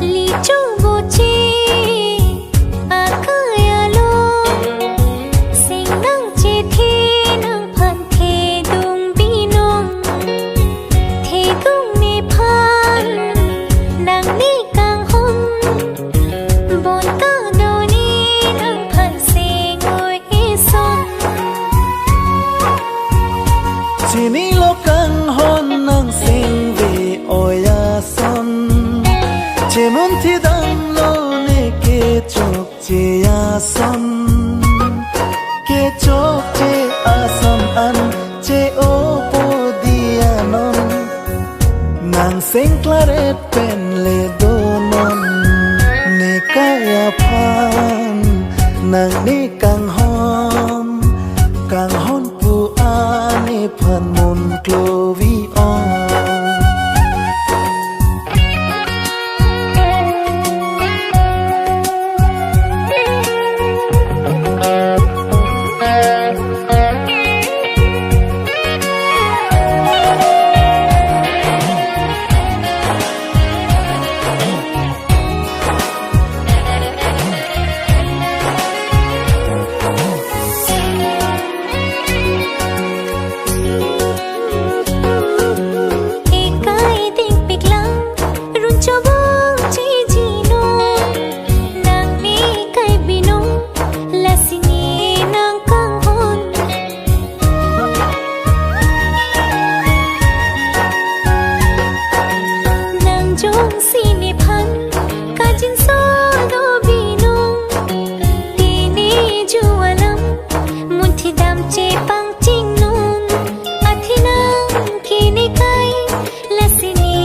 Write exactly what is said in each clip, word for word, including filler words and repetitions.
Licho boche akai along, seng nangchethe nangphan thedung binong, thedung nephan nangni kanghon, bonta doni nangphan seng-oi eson. Chinilo kanghon nangsengve-oi ason, chemunthi damlo ne kechokche ason. Kechokche ason an che-opo diya non, nangseng klaret pen le donon. Nekai aphan nangni kanghon, kanghon pu-an nephan mun klovi ong. Ekai dingpiklang, run chobong chijino, nangnekai binong, lasi ne nangkanghon. Nang jongsi nephan kajinso do binong, te ne ju alam munthi dam chepangchingnon. Athe nang ke nekai, lasi ne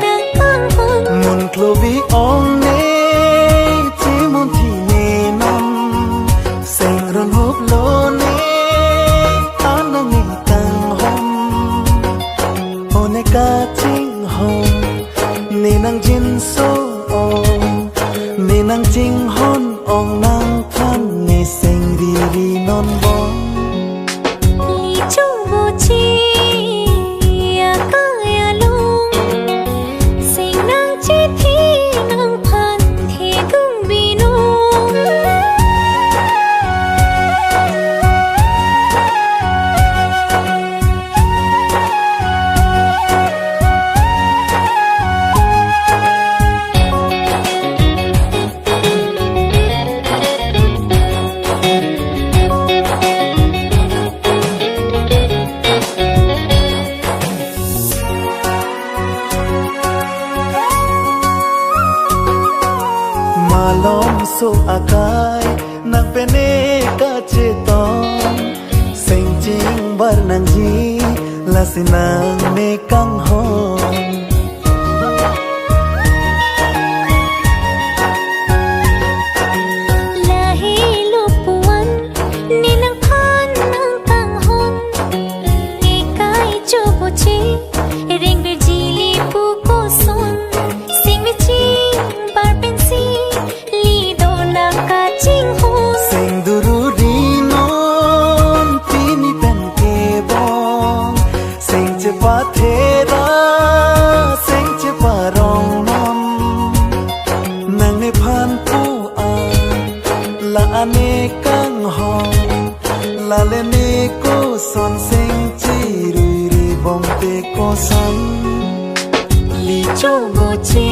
nangkanghon. Mun klovi ong ne, chemunthi ne non, seng run huplo ne, an nangni kanghon. O ne kachinghon, ne nangjinso ong, ne nangchinghon ong nangphan ne seng riri non bom. Licho boche akai along, seng nangchethe nangphan thedung binong. Malomso akai nang pen ne kachetong, seng chingbar nangji, lasi nang ne kanghon. Lahelo pu-an ne nangphan nangkanghon. Ekai choboche, reng berji le pu koson, seng mechingbar pensi, lido nangkachinghon. Seng dururi non pini pen kebong, seng chepathera, seng cheparong non. Nang nephan pu-an, la-an ne kanghon, lale ne koson seng cheriri bom te koson. Licho boche